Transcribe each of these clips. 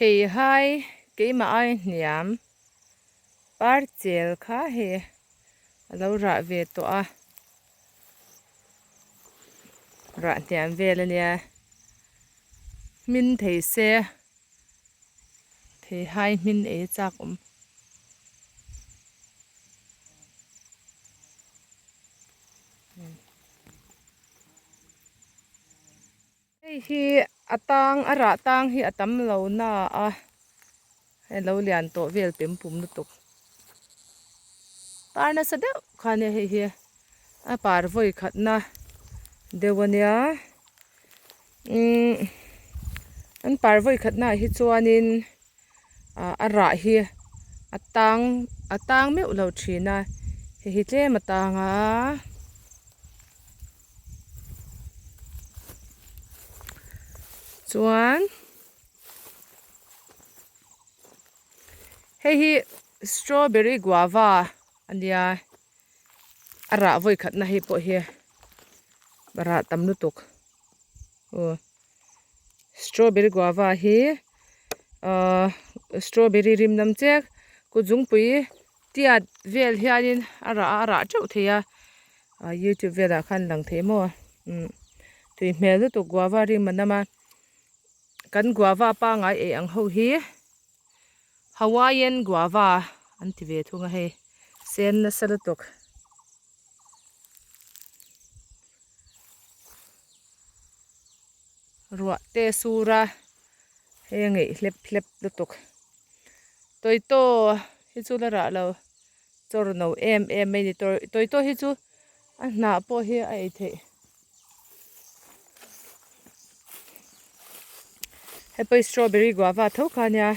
Theihai keimah ai hniam par chel kha hei a lo rah ve tawh a, rah hniam vel a nia, hmin thei se theihai hmin ei a chak awm. Hei hi a tang a rah tang hi a tam lo na a hei lo lian tawh vel pem pum lutuk par nasa deuh kha nia hei hi a par vawi khat na deuh a nia umm an par vawi khat na ah hi chuanin ah a rah hi a tang a tang meuh lo thin a hei hi tlem a tang a. Chuan hei hi strawberry guava a nia a rah vawi khatna hei pawh hi a rah tam lutuk aw strawberry guava hi ahh strawberry rim lam chiah kut zungpui Tiat vel hianin a rah a a rah teuh thei a ah youtube velah khan lang thei maw umm tui hmel lutuk guava rim a nam a kan guava pangai ei ang ho hi hawaiian guava an ti ve thung a hei sen nasa lutuk. Ruah te sur a hei a ngeih hlep hlep lutuk toito hi chu la rah lo chawr no em em mai a ni toito hi chu a hnah pawh hi a ei theih hei pawh hi strawberry guava tho kha a nia.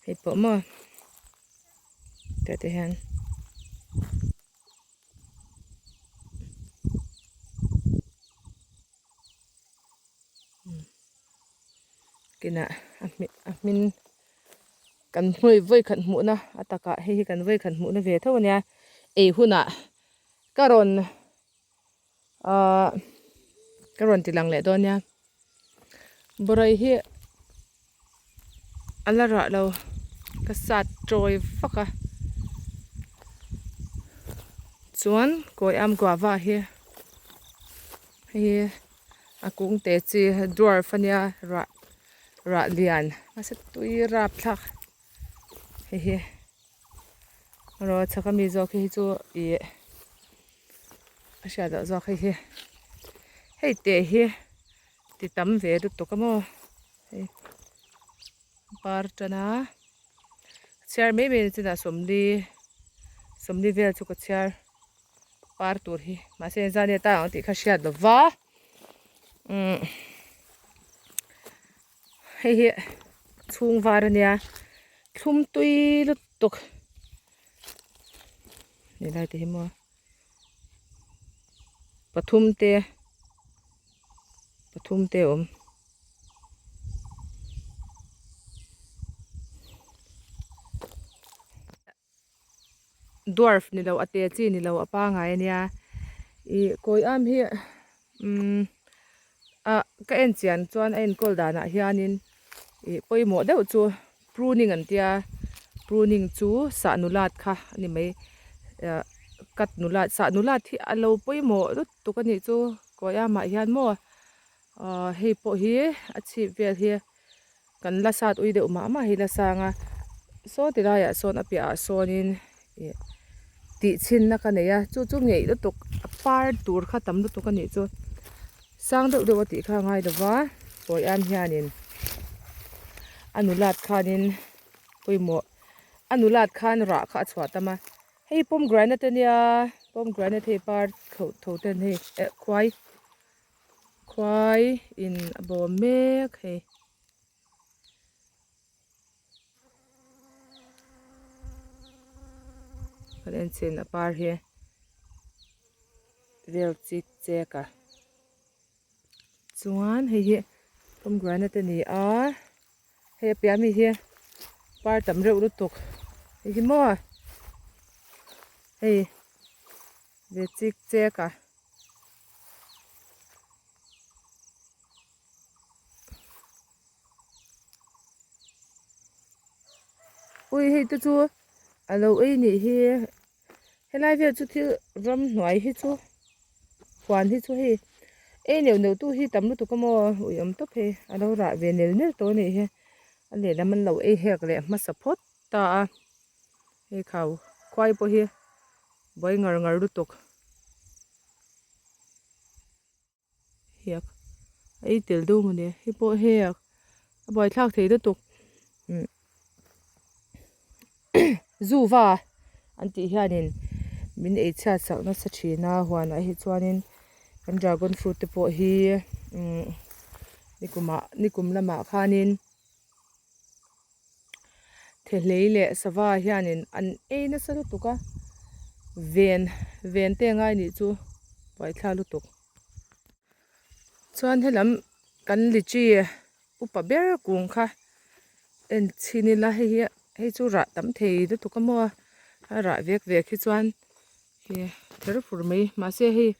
Hei pawh maw tah te hian. Kinah a hmeh a hmin kan hmui vawi khat hmuhna a takah hei hi kan vawi khat hmuhna ve tho ania ei hunah ka rawn ahh ka rawn ti lang leh dawn nia bawrei hi a la rah lo ka sat tawi vak a chuan kawi am guava hi hei hi a kung te chi dwarf ania rah rah lian mahse tui rapthlak hei hi erawh chhak ami zawk hi chu ih a hriat loh zawk hei hi hei te hi ti tam ve lutuk a maw hei par tan a chhiar mai mai ni chinah sawmli sawmli vel chu ka chhiar par tur hi mahse engzah nge ta ang tih kha hriat lo va umm hei hi chhung var ania thlum tui lutuk helai te hi maw pathum te pathum te a awm. Dwarf ni lo a te chi ni lo a pangai a nia ih kawi am hi umm ah ka en chian chuan a enkawl danah hianin ih pawimawh deuh chu pruning an tia pruning chu sah nulat kha a ni mai ah cut nulat sah nulat hi a lo pawimawh lutuk a nih chu kawi amah hian maw ah hei pawh hi a chhip vel hi. Kan la sat ui deuh mah mah hi la sang a, saw ti laiah sawn a piahah sawnin ih tih chhinna ka nei a, chu chu ngeih lutuk a par tur kha tam lutuk a nih chu sang deuh deuh a tih kha a ngai lo va, pawi am hianin a nulat khanin pawimawh a nulat khan rah kha a chhuah tam a, hei pomegranate a nia pomegranate hei par tho tho ten hei eh khuai. Khuai in a bawm mek hei. Kan en chin a par hi vel chik chek a chuan hei hi pomegranate a ni a hei a piah ami hi par tam reuh lutuk hei hi maw hei ve chik chek a. Ui hei te chu a lo ei nih hi helai vel chu thil ramhnuai hi chu huan hi chu hei ei neuh neuh tu hi tam lutuk a maw ui awm tawp hei a lo rah ve nel nel tawh a nih hi a lehlam an lo ei hek leh hmasa phawt ta a hei khau khuai pawh hi buai ngar ngar lutuk. Hiak a ei tel deuh mawni hei pawh hek a buaithlak thei lutuk umm zuva an tih hianin min ei chhiat sak nasa thin a huanah hi chuanin kan dragon fruit te pawh hi umm nikumah nikum lamah khanin Thehlei leh sava hianin an ei nasa lutuk a, ven ven te ngai nih chu buaithla lutuk. Chuan helam kan lichi upa ber kung kha en chhin ila hei hi hei chu rah tam thei lutuk a maw a rah vek vek hi chuan hi ther fur mai mahse hei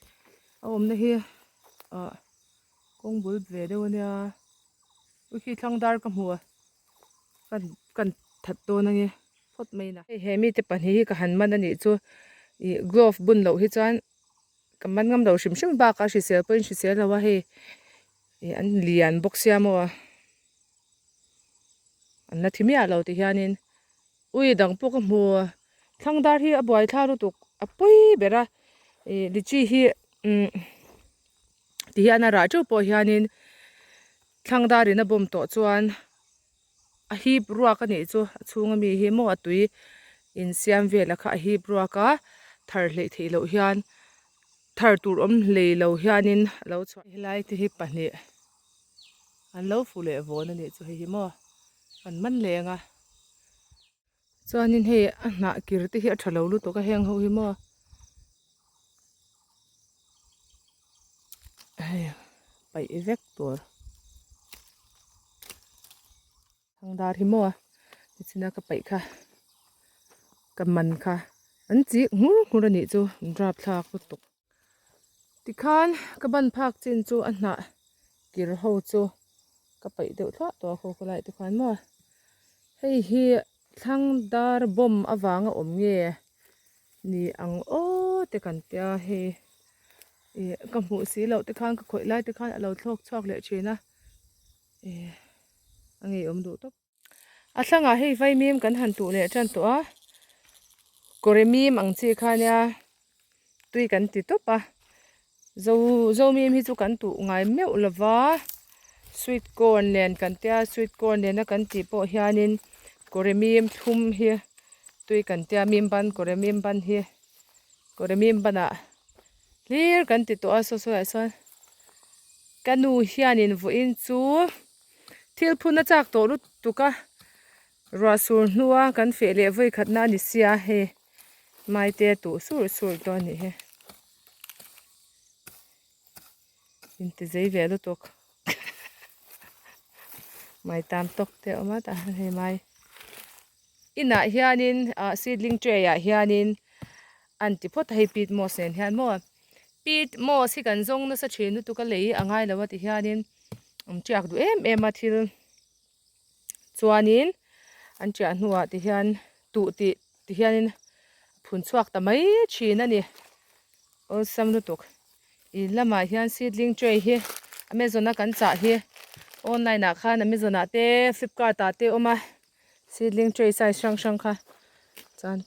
a awmna hi ah kawng bul ve deuh a nia. Ui khi thlang dar ka hmu a kan kan that dawn ange phawt mai na. Hei he mite pahnih hi ka han man anih chu ih glove bun loh hi chuan ka man ngam lo hrim hrim bakah hrisel pawhin hrisel lo a hei ih an lian bawk sia maw an la thi miah lo ti hianin ui dang pawh ka hmu thlang dar hi a buai thla lutuk a pawi ber a ih lichi hi umm. Ti hian a rah teuh pawh hianin thlang darin a bawm tawh chuan a hip ruak a nih chu a chhunga mi hi maw a tui insiam vel a kha a hip ruak a thar hleih theih loh hian thar tur awm hlei lo hianin a lo chhuah helai te hi pahnih an lo fu leh vawn a nih chu hei hi maw an man leng a chuanin hei a hnah kir te hi a tha lo lutuk a heng ho hi maw. Hei paih vek tur thang dar hi maw tichina ka paih kha ka man kha an chik nghur nghur a nih chu drap thlak lutuk tikhan ka ban phak chin chu a hnah kir ho chu ka paih deuh thluah tawh a khaw khawlai te khan maw hei hi thlang dar bomb avanga awm nge. Ni ang aw te kan tia hei ih ka hmuh si loh te khan ka khawih lai te khan a lo thlawk chhuak leh thin a ih a ngeiawm duh tawp. A thlangah hei vaimim kan han tuh leh tan tawh a kawre mim ang chi kha nia tui kan ti tawp a zo zo mim hi chu kan tuh ngai meuh lova sweet corn nen kan tia sweet corn nena kan tih pawh hianin kawre mim thlum hi. Tui kan tia mim ban kawre mim ban hi kawre mim banah hlir kan ti tawh a saw sawiah sawn ka nu hianin vawiin chu thil phun a chak tawh lutuk a ruah sur hnua kan feh leh vawi khatna a ni sia hei maite tuh sur sur tawh a nih hi inti zei ve lutuk mai tam tawk te a awm a tah hian hei mai. Inah hianin ah seedling tray ah hianin an ti phawt a hei peat moss nen hian maw peat moss hi kan zawng nasa thin lutuk a lei a ngai lo a ti hianin an tiak duh em em a thil chuanin an tiah hnuah ti hian tuh tih ti hianin phun chhuak ta mai thin a ni awlsam lutuk in lamah hian seedling tray hi amazon a kan chah hi online ah khan amazon ah te flipkart ah te a awm a. Seedling tray size hrang hrang kha chuan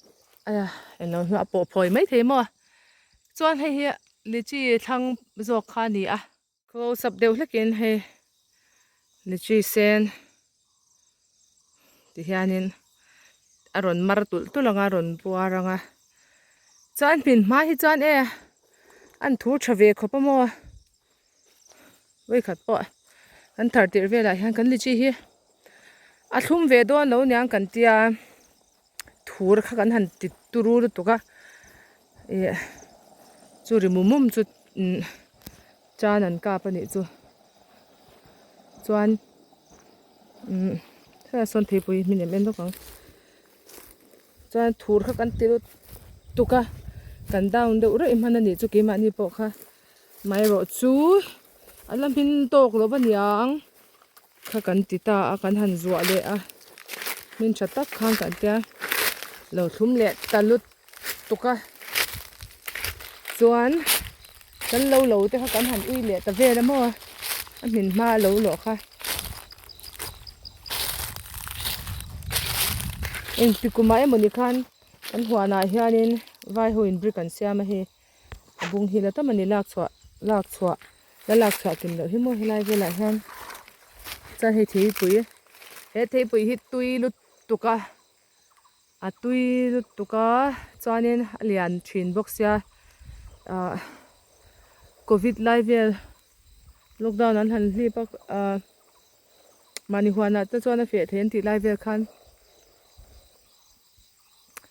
aya englo hi a pawh phawi mai thei maw chuan hei hi lychee thlang zawk kha a ni a close up deuh hlekin hei lychee sen ti hianin a rawn mar tulh tulh ang a rawn puar ang a chuan hmin hma hi chuan e an thur tha ve khawp a maw. Vawikhat pawh kan thar tirh velah hian kan lychee hi a thlum ve dawn lo niang kan tia thur kha kan han ti turu lutuk a ih chu ri mum mum chu chan an kap a nih chu chuan umm helaiah sawn theipui hi min em em bawk ang chuan thur kha kan ti lutuk a kan down deuh reuh hman a nih chu keimahni pawh kha. Amaherawh chu a la hmin tawk lo va niang kha kan ti ta a kan han zuah leh a. Hmin tha tak khan kan tia lo thlum leh ta lut tuk a chuan kan lo lo te kha kan han ui leh ta vel a maw a hmin hma a lo lawh kha engti kumah emawni khan kan huanah hianin vai ho in brick an siam a hei a bung hi la tam a ni lak chhuah lak chhuah la lak chhuah kim loh hi maw helai velah hian chuan hei theipui he theipui hi tui lutuk a a tui lutuk a chuanin a lian thin bawk sia ah covid lai vel lockdown an han hlip a ah mahni huanah te chuan a feh thei an tih lai vel khan.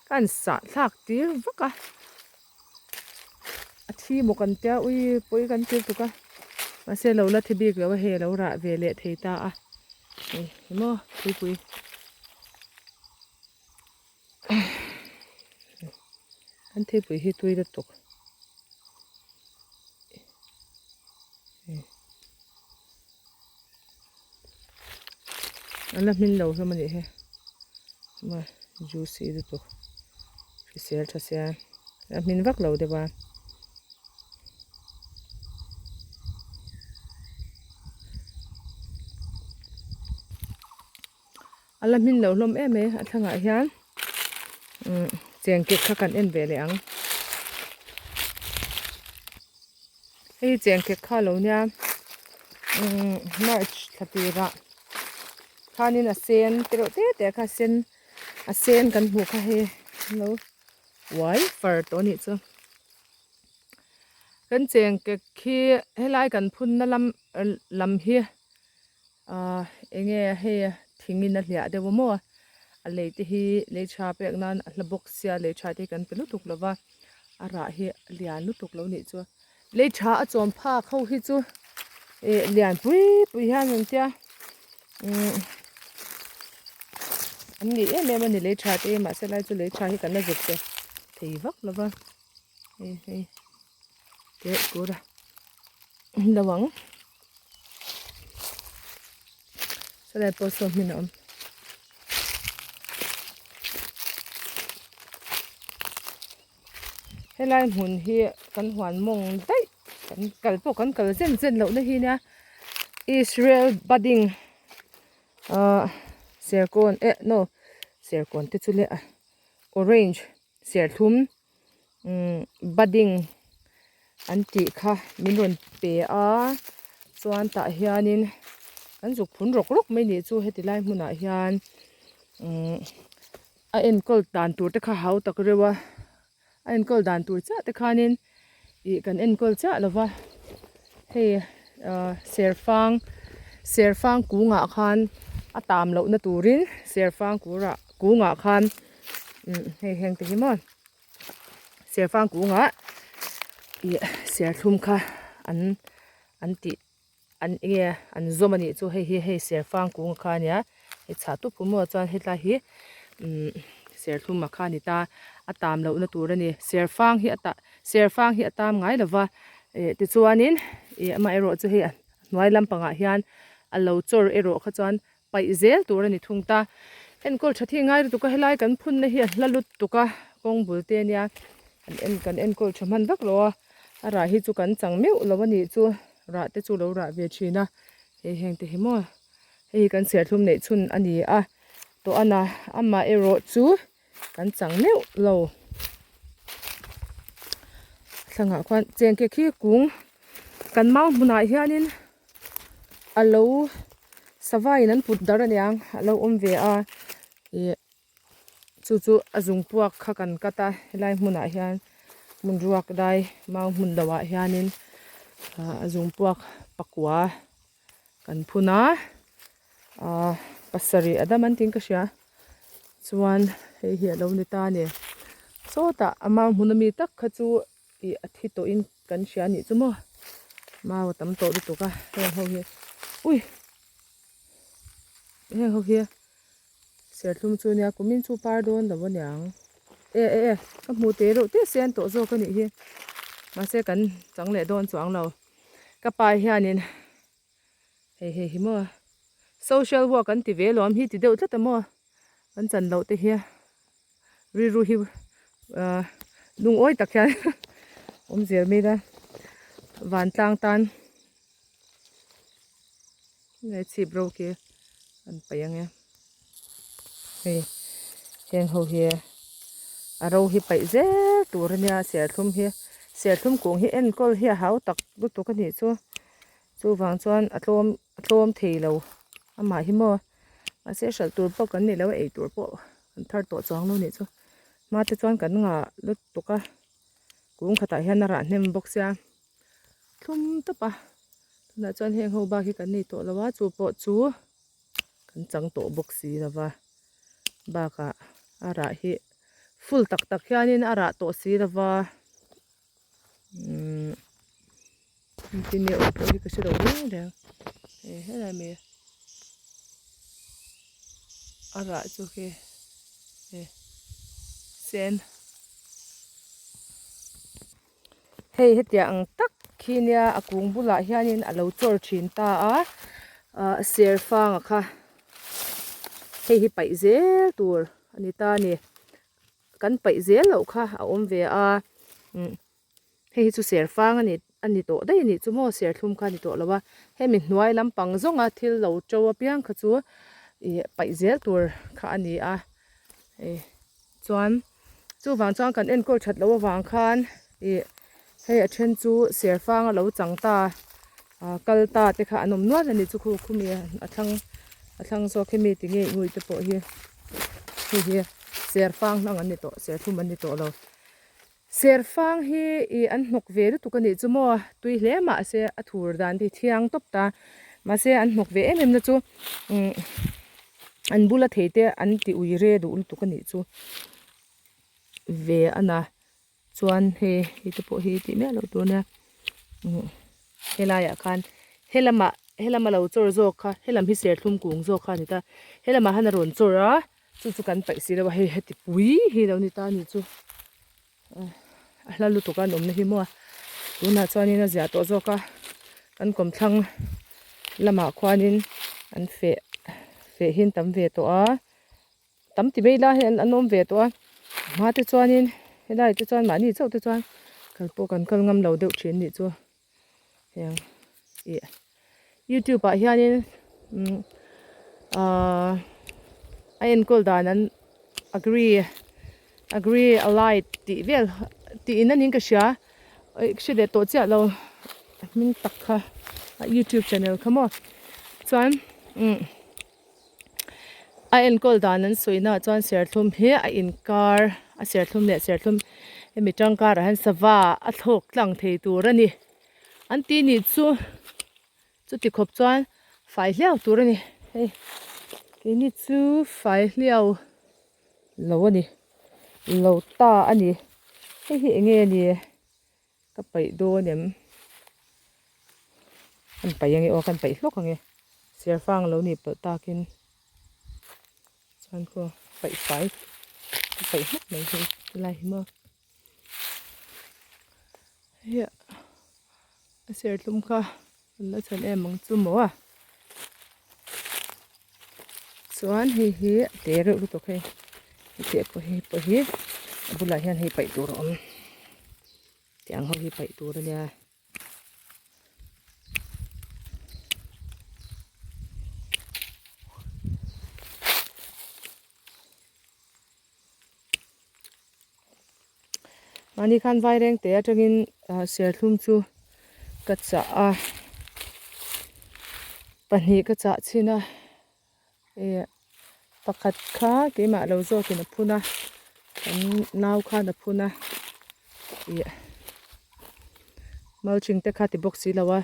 Ka han sah thlak tir vak a, a thi maw kan tia ui pawi kan tir tuk a, mahse lo la thi bik lo a hei a lo rah ve leh thei ta a, hei hi maw tuipui kan theipui hi tui lutuk. An la hmin lo hlawm a nih hi ma juicy lutuk hrisel tha sia a hmin vak lo deuh a. A la hmin lo hlawm em mai a thlangah hian umm chengkek kha kan en ve leh ang hei chengkek kha a lo nia umm march thla tirah khanin a sen te reuh te te kha a sen a sen kan hmuh kha hei an lo uai far tawh a nih chu kan chengkek hi helai kan phunna lam lam hi. Ahh enge hei thing in a hliah deuh a maw a lei te hi lei tha pek nan a hla bawk sia lei tha te hi kan pe lutuk lo va a rah hi a lian lutuk lo nih chu lei tha a chawm phak ho hi chu ih lian pui pui hian an tia umm an ni em em a ni lei tha te hi mahse lai chu lei tha hi kan la zuk te thei vak lo va hei hei teh tur a lo ang. Salai pawh saw hmin a awm. Helai hmun hi kan huan mawng daih kan kal pawh kan kal zen zen loh na hi nia Israel budding ahh serkawn eh no serkawn te chu le a orange serthlum umm budding an tih kha min rawn pe a chuan tah hianin an zuk phun rawk rawk mai nih chu heti lai hmunah hian umm a enkawl dan tur te kha hau tak reuh a a enkawl dan tur chiah te khanin ih kan enkawl chiah lo va hei ah serfang serfang kungah khan a tam lohna turin serfang kurah kungah khan umm hei heng te hi maw serfang kungah ih serthlum kha an an tih an enge an zawm a nih chu hei hi hei serfang kung kha a nia hei chhah tup hu maw chuan hetlai hi umm serthlum a kha a ni ta a tam lohna tur a ni serfang hi a tah serfang hi a tam ngai lo va ih tichuanin ih amaherawh chu hei a hnuai lampangah hian a lo chawr erawh kha chuan paih zel tur a ni thung ta. Enkawl tha thi ngai lutuk a helai kan phunna hi a hla lutuk a kawng bul te ania an en kan enkawl tha hman vak lo a a rah hi chu kan chang meuh lo a nih chu rah te chu lo rah ve thin a hei heng te hi maw hei hi kan serthlum neih chhun a ni a tawh a na amah erawh chu kan chang meuh lo thlangah khuan chengkek hi kung kan mau hmunah hianin. A lo sava in an put dar aniang a lo awm ve a ih chu chu a zung puak kha kan cut a helai hmunah hian hmun ruak dai mau hmun loh ah hianin ah a zung puak pakua kan phun a ah pasarih a dam an tiin ka hria chuan hei hi a lo ni ta a ni sawtah a mau hmun ami tak kha chu ih a thi tawhin kan hria anih chu maw mau a tam tawh lutuk a heng ho hi ui heng ho hi serthlum chu nia kumin chu par dawn lo aniang e e e ka hmuh te reuh te sen tawh zawk anih hi mahse kan chang leh dawn chuang lo ka pa hianin hei hei hi maw social work an ti ve lawm hi ti deuh tlat a maw. Kan chan loh te hi rilru hi ahh lungawi tak hian awm zel mai ila vantlang tan nge chhip ro khi an paih ang e hei heng ho hi a ro hi paih zel tur a nia serthlum hi serthlum kung hi enkawl hi a hau tak lutuk a nih chu chuvang chuan a tlawm a tlawm thei lo amah hi maw. Mahse hralh tur pawh kan nei lo a ei tur pawh kan thar tawh chuang lo nih chu. Hma te chuan kan ngah lutuk a, kung khatah hian a rah hnem bawk sia thlum tawp a. Tunah chuan heng ho bak hi kan nei tawh lo a, chu pawh chu kan chang tawh bawk si lo va. Bakah a rah hi full tak tak hianin a rah tawh si lo va. Umm engtin nge awm pawh hi ka hre lo reng reng he helai mai a rah chu khi he sen hei hetiang ang tak khi nia a kung bulah hianin a lo chawr thin ta a ah serfang a kha hei hi paih zel tur a ni ta a ni. Kan paih zel loh kha a awm ve a, umm hei hi chu serfang a ni a ni tawh daih a nih chu maw serthlum kha a ni tawh lo a, hemi hnuai lampang zawnga thil lo to apiang kha chu ih paih zel tur kha a ni a, hei chuan chuvang chuan kan enkawl that loh avang khan ih hei a then chu serfang a lo chang ta ah kal ta te kha an awm nual a ni chu khu khumi a thlang a thlang zawk hi mi ti ngei ngui te pawh hi hei hi serfang hlang an ni tawh serthlum an ni tawh lo serfang hi ih an hnawk ve lutuk a nih chu maw tui hle mahse a thur dan te hi thiang tawp ta mahse an hnawk ve em em na chu umm an bula thei te an ti ui re duh lutuk a nih chu ve a na. Chuan hei hei te pawh hi tih miah loh tur nia umm helaiah khan helamah helama lo chawr zawk kha helam hi serthlum kung zawk kha a ni ta helamah hian a rawn chawr a chu chu kan paih si lo a hei heti pui hi lo ni ta a ni chu a hla lutuk a an awmna hi maw a tunah chuanin a ziah tawh zawk a kan kawmthlang lamah khuanin an feh feh hi an tam ve tawh a. Tam ti mai lai hi an awm ve tawh a, hma te chuanin helai te chuan mahni chauh te chuan kal pawh kan kal ngam lo deuh thin nih chu heng ih youtube ah hianin umm ahh a enkawl dan an agree agree allied tih vel tih in anin ka hria ka hre leh tawh chiah lo hming tak kha a youtube channel kha maw chuan umm. A enkawl dan an sawi naah chuan serthlum hi a inkar a serthlum leh serthlum hemi tangkarah hian sava a thlawk tlang thei tur a ni an tih nih chu chuti khawp chuan fai hliau tur a ni hei keini chu fai hliau lo a ni lo ta a ni hei hi eng nge ni ka paih dawn em kan paih ange aw kan paih hlawk ange serfang lo nih pawlh takin chuan khaw paih fai ka paih hlawk mai hi helai hi maw hei a serthlum kha an la chhan em ang chu maw a chuan hei hi a te reuh lutuk hei heti pawh hi pawh hi a bulah hian hei paih tur a awm tiang ho hi paih tur a nia. Mahni khan vaireng te atangin serthlum chu ka chah a pahnih ka chah chhin a ih pakhat kha keimah lo zawkin a phun a kan nau khan a phun a ih mulching te kha ti bawk si lo a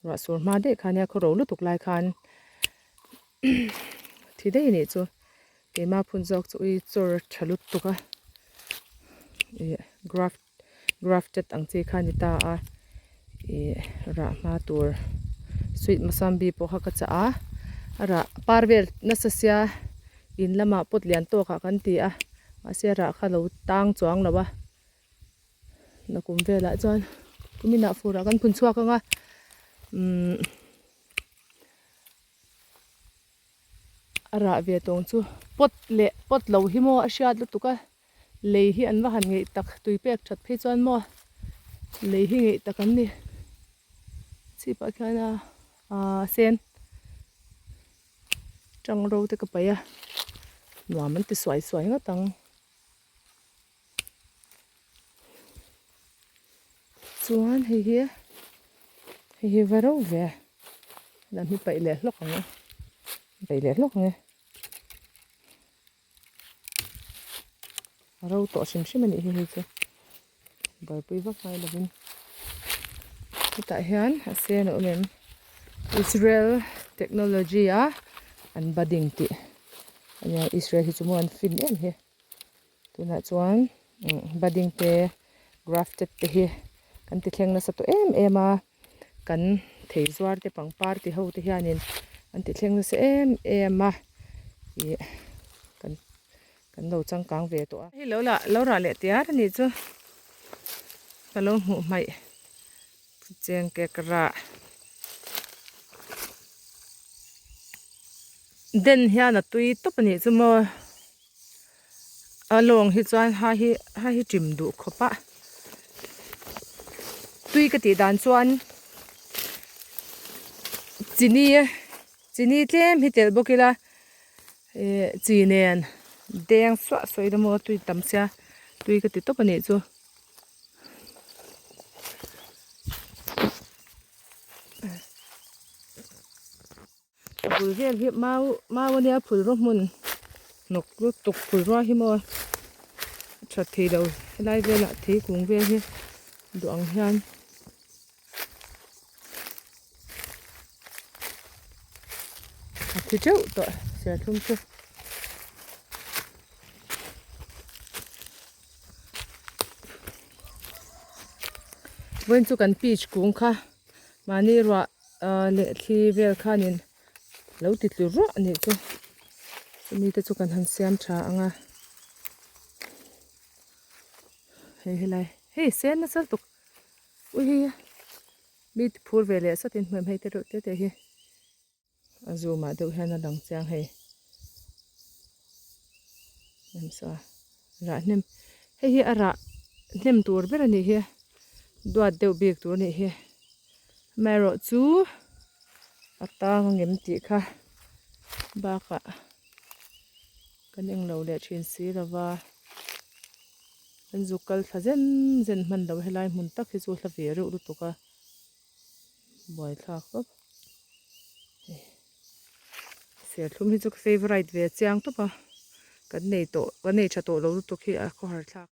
ruah sur hma daih khan nia khawro lutuk lai khan thi daih a nih chu keimah phun zawk chu ui chawr tha lutuk a ih graft grafted ang chi kha a ni ta a ih rah hma tur sweet mosambi pawh kha ka chah a a rah par vel nasa sia in lamah pot lian tawk ah kan ti a mahse rah kha lo tang chuang lo a. Nakum velah chuan kuminah furah kan phun chhuak ang a umm A rah ve tawng chu pot leh pot lo hi maw a hriat lutuk a, lei hi an va han ngeih tak tui pek that phei chuan maw lei hi ngeih tak an ni. Chhipah khian a aaa sen tang ro te ka paih a, nuam an ti suai suai ngawt ang. Chuan hei hi hei hi va reuh ve lam hi paih leh hlawk ang e paih leh hlawk ang e a ro tawh hrim hrim a nih hi hei chu buaipui vak ngai lovin hetah hian a sen a awm em Israel technology a an budding tih a nia Israel hi chu maw an fin em hi. Tunah chuan budding te grafted te hi kan ti thleng nasa tawh em em a, kan thei zuar te pangpar ti ho te hianin an ti thleng nasa em em a ih kan kan lo changkang ve tawh a. Hei lo lah lo rah leh tiar a nih chu ka lo hmuh hmaih cheng kek rah den hian a tui tawp a nih chu maw. A lawng hi chuan ha hi ha hi ṭim duh khawp a tui ka tih dan chuan chini chini tlem hi telh bawk ila ih chi nen deng suah suah ila maw tui tam sia tui ka ti tawp a nih chu. A bul vel hi mau mau ania phulraw hmun hnawk lutuk phulraw hi maw a that thei lo helai velah thingkung vel hi duh ang hian a thi teuh tawh serthlum chu. Vawiin chu kan peach kung kha mahni ruah ahh leh thli vel khanin lo ti tlu ruah a nih chu chumi te chu kan han siam tha ang a hei helai hei sen nasa lutuk ui hei mi ti phur ve leh sawtin hmuh em hei te reuh te te hi. A zoom ah deuh hian a lang chiang hei hnem saw a rah hnem hei hi a rah hnem tur ber a nih hi duat deuh bik tur a nih hi amaherawh chu a tang ang em tih kha bakah kan englo leh thin si lova kan zuk kal thla zen zen hman lo helai hmun tak hi chu hla ve reuh lutuk a. Buaithlak tawp serthlum hi chu ka favourite ve chiang tawp a kan nei tawh kan nei tha tawh lo lutuk hi a khawhar thlak.